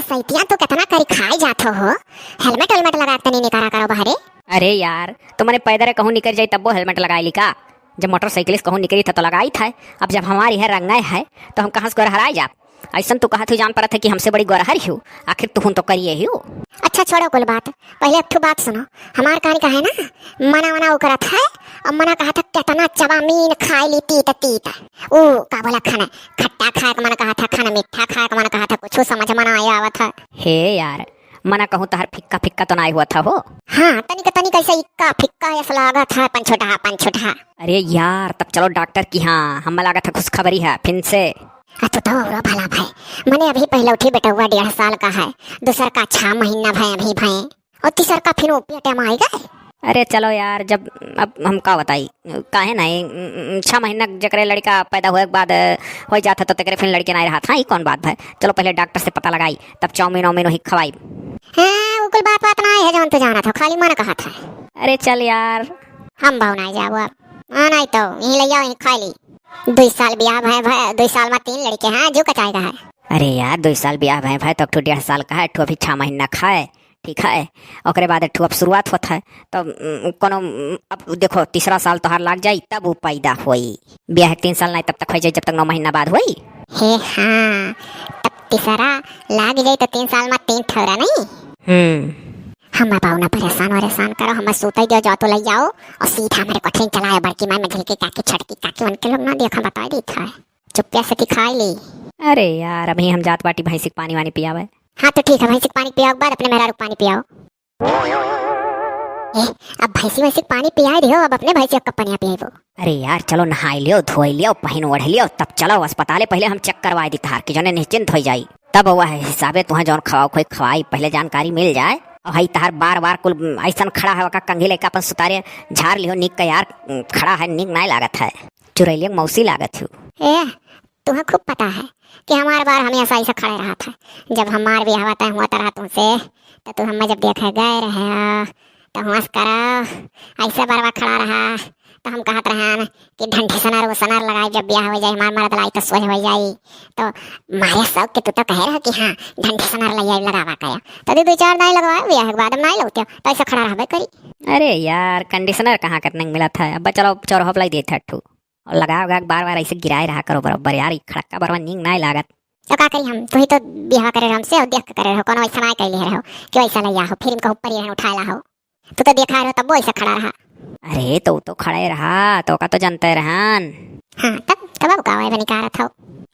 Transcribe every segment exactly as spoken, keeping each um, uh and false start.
सैतिया तो केतना करी खाए जात हो, हो। हेलमेट वेलमेट लगा के तनी निकरा करो बहरे। अरे यार, तो मने पैदरे कहूँ निकरि जाई तब्बो हेलमेट लगाइ ली का? जब मोटरसाइकिल से कहूँ निकरी था तो लगाई था, अब जब हमारी है रंगाई है तो हम कहाँ से गोरहराए जाब? अइसन तू कहत ही जान परत है कि हमसे बड़ी गोरहर ही हो, आखिर तुहुन तो करिए ही हो। अच्छा छोड़ो कुल बात, पहिले एक ठो बात सुनो। हमार कहानी का है ना, मना मना उ करत है, अब मना कहा था केतना चबामीन खाए ली तीत तीत। उ का बोला खाना, खट्टा खाए के मन कहा था, खाना मीठा खाए के मन कहा था, कुछ समझ में ना आवत है। हे यार, मना कहूँ तहर फिक्का फिक्का तो नाई हुआ था हो? हाँ, तनिक तनिक ऐसे इक्का फिक्का ऐसा लागत है, पंछोटा पंछोटा। अरे यार, तब चलो डॉक्टर की, हाँ, हमें लागत है खुशखबरी है फिन से। आ तू तो औरो भला भय, मने अभी पहले उठी बेटउआ डेढ़ साल का है, दूसर का छह महीना भय अभी भय, और तीसर का फिर वो पेटे में आई गए। अरे चलो यार, जब अब हम का बताई, काहे नहीं, छह महीना जकरे लड़का पैदा होए के बाद हो जात है तो तेकरे फिर लड़के नहीं रहत। हाँ, ई कौन बात है? चलो पहले डॉक्टर से पता लगाई, तब चाउमीन वाउमीन वही खवाई। हाँ, वो कुल बात बात ना है जौन तू जानत हो, खाली मन कहत है। अरे चल यार। हम भाव नहीं जाबो अब। हाँ, नहीं तो यहीं ले जाओ, यहीं खा ली। दुई साल बियाह भय, भय, दुई साल में तीन लड़के हैं, जो कचाएगा है। अरे यार, दुई साल बियाह भय, भय तो एक ठो डेढ़ साल का है, एक ठो अभी छह महीना का है, ठीक है। ओकरे बाद एक ठो अब शुरुआत होत है, तो उम, कोनो उम, अब देखो, तीसरा साल तोहार लाग जाई, तब वो पैदा होई। बियाह के तीन साल नहीं, तब तक हो जाई, जब तक नौ महीना बाद होई। हे हाँ, तब तीसरा लाग जाई तो तीन साल में तीन ठौरा नहीं। हम्म। हम बाबू ना परेशान वरेशान करो, हमें सूते दियो, जाओ तो ले जाओ और सीधा हमारे कोठरी में चलाओ। बड़की माई, मझिलकी काकी, छोटकी काकी, उनके लोग ना देखा, बताई देत है। चुप्पिया से खाई ली। अरे यार, अभी हम जात बाटी भैंसी के पानी वानी पियावे। हाँ तो ठीक है, भैंसी के पानी पियाओ के बाद अपने मेहरारू के पानी पियाओ। ए, अब भैंसी वैंसी के पानी पियाई दियो, अब अपने भैंसी के पनिया पियाइबो। अरे यार, चलो नहाई लियो, धोई लियो, पहिन ओढ़ लियो, तब चलो अस्पताले। पहले हम चेक करवाई दी तहार, कि जने निश्चिंत हो जाई। तब वह हिसाबे तुहें जौन खवाओ खोई खवाई, पहले जानकारी मिल जाए। और हई तहार बार बार कुल ऐसन खड़ा है, ओका कंघी लेके अपन सुतारे झाड़ लियो, नीक का यार खड़ा है, नीक नाय लागत है, चुरैलिया के मौसी लागत हो। ए, तुहें खूब पता है कि हमार बार हमेशा ऐसा खड़े रहत है। जब हमार बियाह तय हुआ तरह तुमसे, तो तू हमें जब देखे गए रहे, तो हुआस करो, ऐसे बरवा खड़ा रहा, तो हम कहत रहन कि ढंढी सनर वो सनर लगाई, जब बियाह हो जाए, हमार मर्द लाई तो सोझ हो जाई। तो मारे शौक के तू तो कहे रहो कि हाँ, ढंढी सनर ले आई लगावा कया। तो दू, दू चार दाई लगवाए, बियाह के बाद हम नाई लौटे, तो ऐसे खड़ा रहबे करी। अरे यार, कंडीशनर कहाँ करने मिला था? अब चलो, चौराहा पर लाई दिए थे ठू। और लगा, लगा के बार बार ऐसे गिराए रहा करो बराबर यार, ई खड़क्का बरवा नीक नाय लागत। तो का करी हम, तू ही तो बियाह करे रहो हमसे और देख के करे रहो, कोनो ऐसा नाय कैले रहो कि ऐसा ले आहो, फिर इनका ऊपर ही रहन उठाए लाहो। तू तो देखा रहो तब वो ऐसा खड़ा रहा। अरे तो, तो खड़े रहा, तो का तो जानते रहन। हाँ, तब, तब अब गावे बनी का रहा था।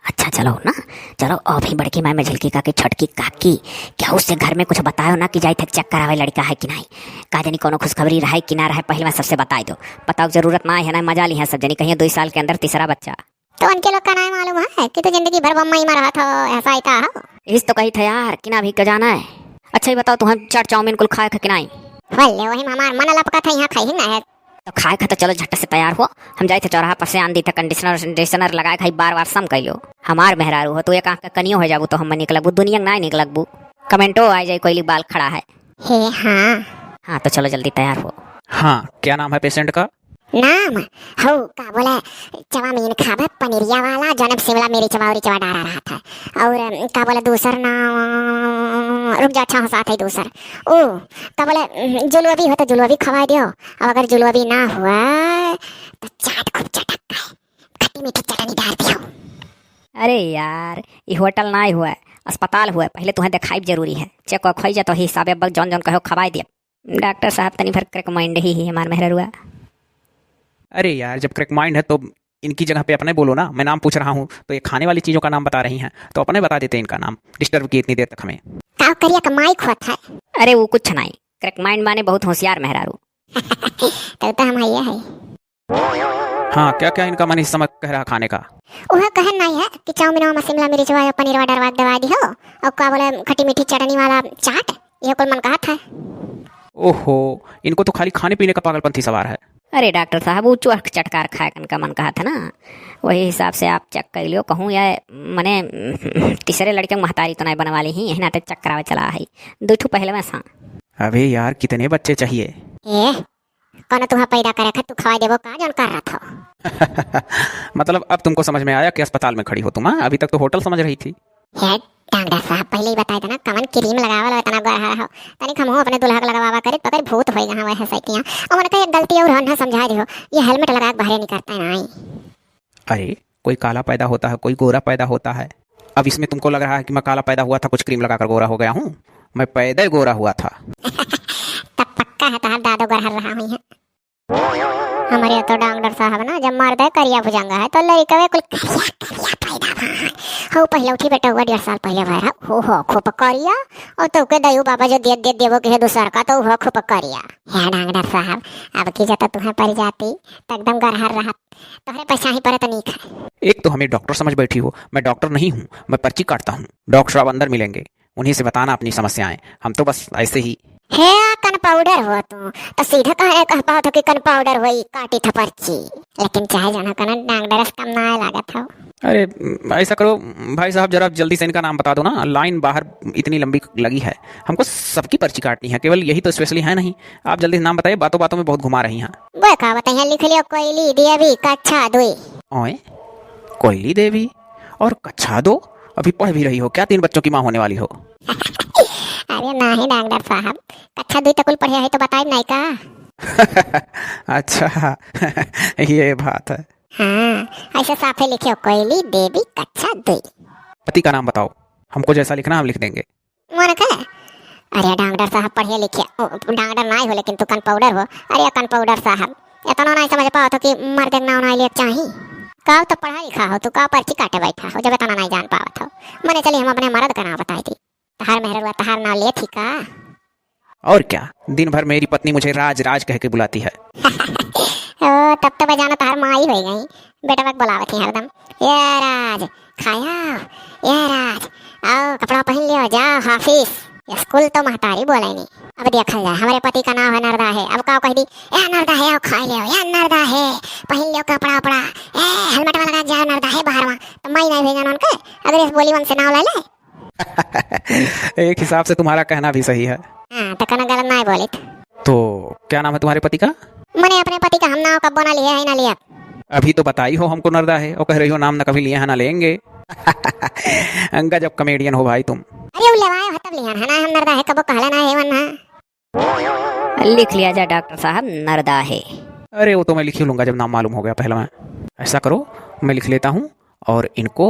अच्छा चलो ना, चलो अभी बड़की माई, मझिलकी काकी, छोटकी काकी, केहू से घर में कुछ बतायो ना कि जाई थे चेक करावे लड़का है कि नहीं। का जानी कोनो खुशखबरी रहे कि ना रहे, पहले में सबसे बताई दो। बताओ, जरूरत ना है ना, मजा ली है सब जनी, कहिए दो साल के अंदर तीसरा बच्चा। तो उनके लोग का नहीं मालूम है कि तू जिंदगी भर बम्बई में रहा था, ऐसा ही था हो। इस तो कही था यार कि ना भी का जाना है। अच्छा ही बताओ, तुहें चाट चाउमीन कुल खाए थे कि नहीं? बोले वही में हमार मन लपका था, यहाँ खाई ही ना है। तो खाए खा तो चलो झट से तैयार हो, हम जाए थे चौराहा पर से आन दी थे कंडीशनर, कंडीशनर लगाए खाई, बार बार सम कहियो। हमार मेहरारू हो, तू एक आँख का कनियो हो जाबू तो हम निकलबू, दुनिया ना निकलबू। कमेंटो आ जाए कोई बाल खड़ा है। हे हाँ। हाँ तो चलो जल्दी तैयार हो। हाँ, क्या नाम है पेशेंट का? नाम? हो का बोले, चवामीन खाबे पनीरिया वाला, जौन शिमला मिर्च वाउरी चवा डारा रहा था। और का बोले दूसर नाम, रुक जा, अच्छा हंसा था दूसर। ओ का बोले, जुलवा भी हो तो जुलवा भी खवाई दियो। अब अगर जुलवा भी ना हुआ तो चाट खूब चटक के खट्टी मीठी चटनी डाल दियो। अरे यार, ई होटल ना हुआ, अस्पताल हुआ, पहले तुहें देखाई जरूरी है। चेक वेक होई जा तो हिसाबे अब जौन जौन कहो खवाई दिया। डॉक्टर साहब तनी भर क्रैक माइंड ही, ही हमार मेहररुआ। अरे यार, जब क्रैक माइंड है तो इनकी जगह पे अपने बोलो ना, मैं नाम पूछ रहा हूँ तो ये खाने वाली चीजों का नाम बता रही हैं, तो अपने बता देते इनका नाम, डिस्टर्ब किए इतनी देर तक हमें। का करिया का माइक होत है? अरे वो कुछ नहीं, क्रैक माइंड माने बहुत होशियार मेहरारू। तो, तो हम हइये है। हाँ, क्या क्या इनका मन इस समय कह रहा खाने का? वह कहन नहीं है कि चाउमीन में शिमला मिर्च वा, पनीर वा डरवा दवा दी हो, और का बोले खट्टी मीठी चटनी वाला चाट, ये कुल मन कहत है। ओहो, इनको तो खाली खाने पीने का पागलपंथी सवार है। अरे डॉक्टर साहब, वो चोख चटकार खाए कन का मन कहत है ना, वही हिसाब से आप चेक कर लियो। कहूँ या मने तीसरे लड़के महतारी तो नहीं बनवा ली ही, यही नाते चेक करावे चला है। दो ठू पहले में सा। अबे यार, कितने बच्चे चाहिए? ए, कौनो तुहा पैदा करे खा, तू खवाई देबो का जौन कर रहा था? मतलब अब तुमको समझ में आया कि अस्पताल में खड़ी हो तुम, हाँ? अभी तक तो होटल समझ रही थी। हेड, डॉक्टर साहब, पहिले ही बताइ देना, कवन cream लगावल हो, एतना गोरहर हो। तनिक हमहू अपने दुल्हा के लगवावा करी, पकड़ भूत होइ गए हैं वह सैतिया। और उनका एक गलती और हम ना समझाइ दिहो, ये helmet लगा के बाहरे निकरते नाहीं। अरे, कोई काला पैदा होता है, कोई गोरा पैदा होता है। अब इसमें तुमको लग रहा है कि मैं काला पैदा हुआ था, कुछ cream लगाकर गोरा हो गया हूँ? मैं पैदा ही गोरा हुआ था। तब पक्का है तोहार दादो गोरहर रहा हुई है। हमरे तो डॉक्टर साहब ना, जब मर्दे करिया भुजंगा है, तो लड़कवे कुल करिया, करिया पैदा भा है। हऊ पहिलौठी बेटा हुआ डेढ़ साल पहिले भय रहा, हो, हो, खूब करिया, और तो के दयू बाबा जो दे, दे देवो के है दूसर का, तो हो खूब करिया। हे डॉक्टर साहब, अब की जता तुम्हें परि जाती, तो एकदम गोरहर रहत, तोहरे पैसा ही पड़त नीक है। एक तो हमें डॉक्टर समझ बैठी हो, मैं डॉक्टर नहीं हूँ, मैं पर्ची काटता हूँ। डॉक्टर साहब अंदर मिलेंगे, उन्हीं से बताना अपनी समस्याएं, हम तो बस ऐसे ही। हे कंपाउंडर हो तू, तो सीधे कहे कह पाओ तो कि कंपाउंडर होई, काटी था पर्ची। लेकिन चाहे जाना कना डॉक्टर से कम ना लागत हो। अरे, ऐसा करो भाई साहब, जरा जल्दी से इनका नाम बता दो ना, लाइन बाहर इतनी लंबी लगी है, हमको सबकी पर्ची काटनी है, केवल यही तो specially है नहीं। आप जल्दी नाम बताइए, बातों बातों में बहुत घुमा रही हैं। वो का बताइए, लिख लियो कोयली देवी कक्षा दुई। ओए, कोयली देवी और कक्षा दो, अभी पढ़ भी रही हो क्या? तीन बच्चों की माँ होने वाली हो। अरे नाही डॉक्टर साहब, कक्षा दुई तक कुल पढ़े है तो बताई नहीं का? अच्छा, ये बात है। हाँ, ऐसे साफे लिखे हो, कोयली देवी कक्षा दुई। पति का नाम बताओ, हमको जैसा लिखना हम लिख देंगे। मोर के? अरे डॉक्टर साहब पढ़े लिखे, ओ, डॉक्टर नाही हो लेकिन तू कंपाउंडर हो। अरे कंपाउंडर साहब, एतना नाही समझ पावत हो कि मर्दे के नाव नाही लेके चाही? का तो पढ़ा लिखा हो तू, का पर्ची काटे बैठा हो जब एतना नाही जान पावत हो? मने चली हम अपने मर्द का नाव बताई दी। तहार मेहररुआ तहार नाव लेत ही का? और क्या, दिन भर मेरी पत्नी मुझे राज राज कह के बुलाती है। ओ, तब तो बजाना तहार माई होइ गई। बेटवा के बुलावत ही हरदम, "ए राज, खाया, ए राज, आओ कपड़ा पहिन लियो, जाओ ऑफिस।" स्कूल तो महतारी बोले नी। अब देखल जाए, हमरे पति का नाव है नरदा है, अब का कह दी, "ए नरदा है, आओ खाई लियो, ए नरदा है, पहिन लियो कपड़ा उपड़ा, ए हेलमेट वाला लगा जाओ नरदा है बाहर वहाँ।" तो माई नाही भेजन उनके, अगर इस बोली मन से नाव ले ले। एक हिसाब से तुम्हारा कहना भी सही है। हाँ, तो कना गलत नाही बोलित। तो क्या नाम है तुम्हारे पति का? मने अपने पति का हम नाव कब्बो ना लिए है, ना लिया। अभी तो बताई हो हमको नरदा है, और कह रही हो नाम ना कभी लिए हैं ना लेंगे। गजब comedian हो भाई तुम। अरे उ लेवाए हो तब लिया है ना, हम नरदा है कब्बो कहले ना है वन ना। लिख लिया जा डॉक्टर साहब, नरदा है। अरे वो तो मैं लिख ही लूंगा जब नाम मालूम हो गया पहले। मैं ऐसा करो, मैं लिख लेता हूँ और इनको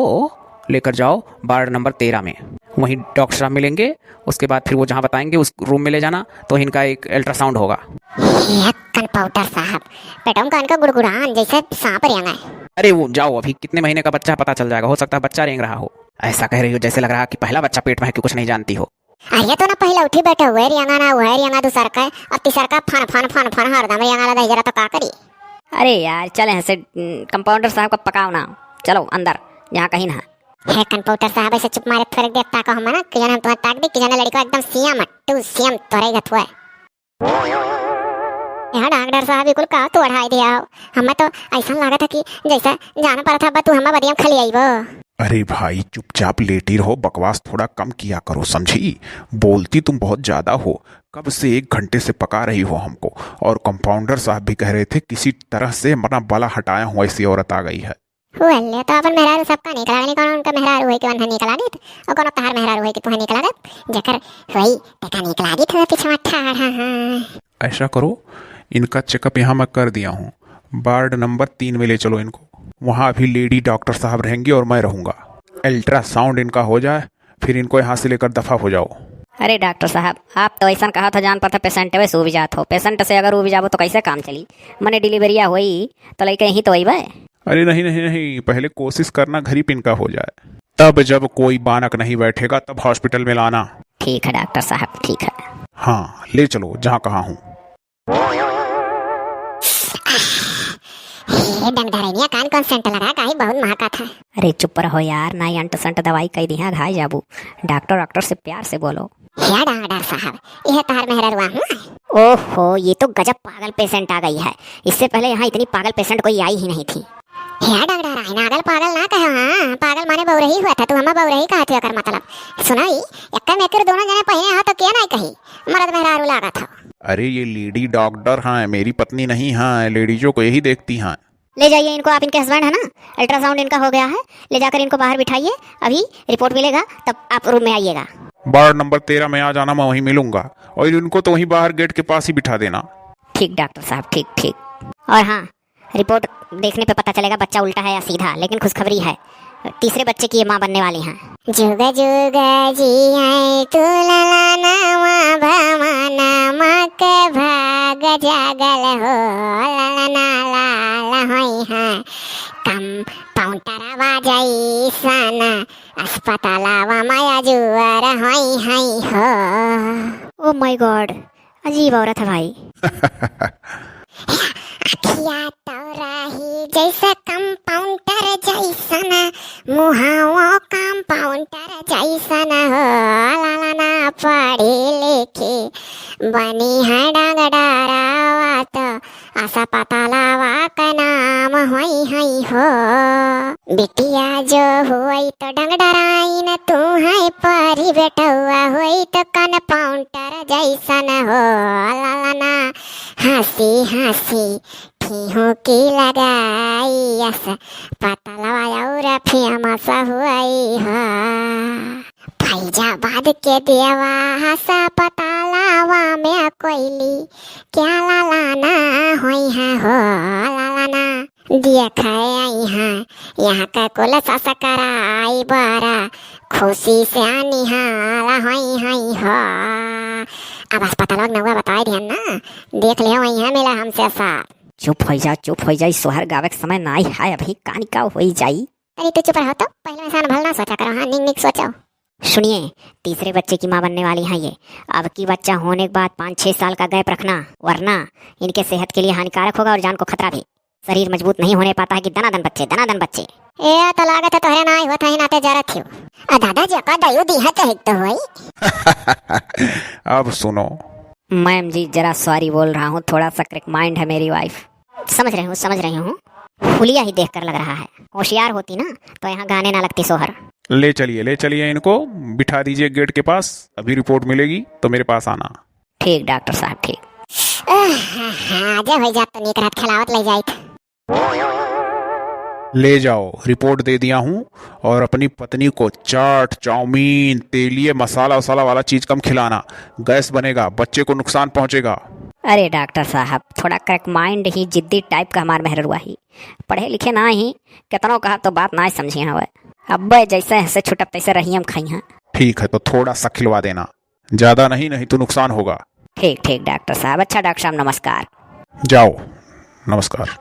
लेकर जाओ वार्ड नंबर तेरह में, वहीं डॉक्टर साहब मिलेंगे। उसके बाद फिर वो जहाँ बताएंगे उस रूम में ले जाना, तो इनका एक अल्ट्रासाउंड होगा। ये कंपाउंडर साहब, पेटों का इनका गुड़गुड़ान जैसे सांप रेंगा है। अरे वो जाओ, अभी कितने महीने का बच्चा है पता चल जाएगा, हो सकता है बच्चा रेंग रहा हो। ऐसा कह रही हो जैसे लग रहा कि पहला बच्चा पेट में है कि कुछ नहीं जानती हो। अरे तो ना पहले उठी बैठे हुए रियंगा ना हुए रियंगा दूसर का, अब तीसर का फन फन फन फन हरदम रियंगा ला दही जरा तो का करी। अरे यार चल यहाँ से, उम, कंपाउंडर साहब का पकाओ ना, चलो अंदर, यहाँ कहीं ना। हे कंपाउंडर साहब ऐसे चुप मारे थोड़े देर ताको हम ना, कि जाने हम तुम्हें ताक दी, कि जाने लड़का एकदम सीएम, टू सीएम तोरे गत हुए। यहाँ डॉक्टर साहब बिल्कुल का तू अढ़ाई दिया हो, हमें तो ऐसा लगा था कि जैसे जाना पड़ा था, अब तू हमें बदियम खाली आईबो। अरे भाई, चुपचाप लेटी रहो, बकवास थोड़ा कम किया करो, समझी? बोलती तुम बहुत ज्यादा हो, कब से एक घंटे से पका रही हो हमको, और कंपाउंडर साहब भी कह रहे थे किसी तरह से अपना बला हटाया हुआ ऐसी औरत आ गई है। हुआ ले तो अपन मेहरारू सबका नीक लागनी, कौन उनका मेहरारू है कि वन्हा नीक लागित, और कौन तहार मेहरारू है कि तुहे नीक लागत, जेकर होई तेका नीक लागित हुए पिछवा ठाढ़ा है। ऐसा करो, इनका चेकअप यहाँ मैं कर दिया हूँ, वार्ड नंबर तीन में ले चलो इनको, वहाँ अभी लेडी डॉक्टर साहब रहेंगी और मैं रहूँगा। अल्ट्रासाउंड इनका हो जाए, फिर इनको यहाँ से लेकर दफा हो जाओ। अरे डॉक्टर साहब, आप तो ऐसा कहा था जान पर था पेशेंट वे से उब जात हो, पेशेंट से अगर उब जाबो तो कैसे काम चली? मने डिलीवरिया होई तो लइके यहीं तो अइबे। अरे नहीं नहीं नहीं, पहले कोशिश करना घरी पे इनका हो जाए, तब जब कोई बानक नहीं बैठेगा तब हॉस्पिटल में लाना। ठीक है डॉक्टर साहब, ठीक है। हाँ, ले चलो जहाँ कहा हूँ। हे डंगधरैनिया, कान कौन सेंट लगा, गाई बहुत महका था। अरे चुप रहो यार, ना अंट संट दवाई कई दिहा, घाई जाबू। डॉक्टर, डॉक्टर से प्यार से बोलो। हे डॉक्टर साहब, यह तहार मेहररुआ हुआ? ओहो, ये तो गजब पागल पेशेंट आ गई है। इससे पहले यहाँ इतनी पागल पेशेंट कोई आई ही नहीं थी। हे डॉक्टर, आई नागल पागल ना कहो, हाँ, पागल माने बौरही हुआ था, तू हमें बौरही कहा थी, एकर मतलब। सुनाई, एक्का मेकर दोनों जने पहिने हो तो क्या नहीं कही, मर्द मेहरारू लागत हो। अरे ये लेडी डॉक्टर हैं, मेरी पत्नी नहीं हैं, लेडीजों को यही देखती हैं। ले जाइए इनको, आप इनके husband है ना, ultrasound इनका हो गया है, ले जाकर इनको बाहर बिठाइए, अभी report मिलेगा तब आप room में आइएगा। Ward number तेरह में आ जाना, मैं वहीं मिलूंगा और इनको तो वहीं बाहर gate के पास ही बिठा देना। ठीक डॉक्टर साहब, ठीक, ठीक। और हाँ, report देखने पे पता चलेगा बच्चा उल्टा है या सीधा, लेकिन खुशखबरी है, तीसरे बच्चे की ये माँ बनने वाली हैं। जुग जुग जिए तू ललनवा भवनवा के भाग जागल हो, ललना लाल होई हैं, कंपाउंडरवा जैसन अस्पतालवा में अजूर होई हैं हो। Oh my God, अजीब औरत है भाई। अखिया तो रही जैसे कंपाउंडर जैसन, मुहावो कंपाउंडर जैसन हो, ललना पढ़ी लिखी बनी है डॉक्टरवा तो अस्पतालवा का नाम होई हैं हो। बिटिया जो होई तो डॉक्टराइन, तू है परी बेटौआ होई तो कंपाउंडर जैसन हो, ललना हंसी हंसी ठिहुकी लगाई अस्पतालवा और famous होई हो। फैजाबाद के देवा अस्पतालवा में कोइली क्या ललना होई हैं हो, ललना देखे आई हैं, यहाँ का कुल ससकराई बड़ा खुशी से निहाल होई हैं हो। अब अस्पतालवा के नौवा बताई दिहन ना, देख लियो वहीं मिला हमसे साथ। चुप होई जा, चुप होई जा, ई सोहर गावे के समय नाई है अभी, कानी का होई जाई। अरे तू चुप रहो तो, पहले ऐसा भल ना सोचा करो, हाँ, निक निक सोचो। सुनिए, तीसरे बच्चे की माँ बनने वाली हैं ये। अब की बच्चा होने के बाद पाँच छः साल का gap रखना, वरना इनके सेहत के लिए हानिकारक होगा और जान को खतरा भी। शरीर मजबूत नहीं होने पाता है कि दनादन बच्चे, दनादन बच्चे। ए, तो लागत है तोहरे नाई होत है, नाते जरत हियो। आ दादा जी, का दयो दी है तो एक तो होई। अब सुनो। मैम जी, जरा sorry बोल रहा हूँ, थोड़ा सा crack mind है मेरी wife। समझ रही हूँ, समझ रही हूँ। हुलिया ही देखकर लग रहा है। होशियार होती ना, तो यहाँ गाने ना लगती सोहर। ले चलिए, ले चलिए इनको, बिठा दीजिए gate के पास। अभी report मिलेगी तो मेरे पास आना। ठीक डॉक्टर साहब, ठीक। आहा, जे होई जात तो नीक रहत, खेलावत ले जाइत। ले जाओ, report दे दिया हूँ, और अपनी पत्नी को चाट, चाउमीन, तेलिए मसाला वसाला वाला चीज कम खिलाना, gas बनेगा, बच्चे को नुकसान पहुँचेगा। अरे डॉक्टर साहब, थोड़ा crack mind ही, जिद्दी type का हमार मेहररुआ ही, पढ़े लिखे ना ही, केतनो कहा तो बात ना समझी हवे। अब्बे जैसे हंसे छुटब तैसे रहियम खाई हैं। ठीक है, तो थोड़ा सा खिलवा देना, ज्यादा नहीं, नहीं तो नुकसान होगा। ठीक, ठीक डॉक्टर साहब। अच्छा डॉक्टर साहब, नमस्कार। जाओ, नमस्कार।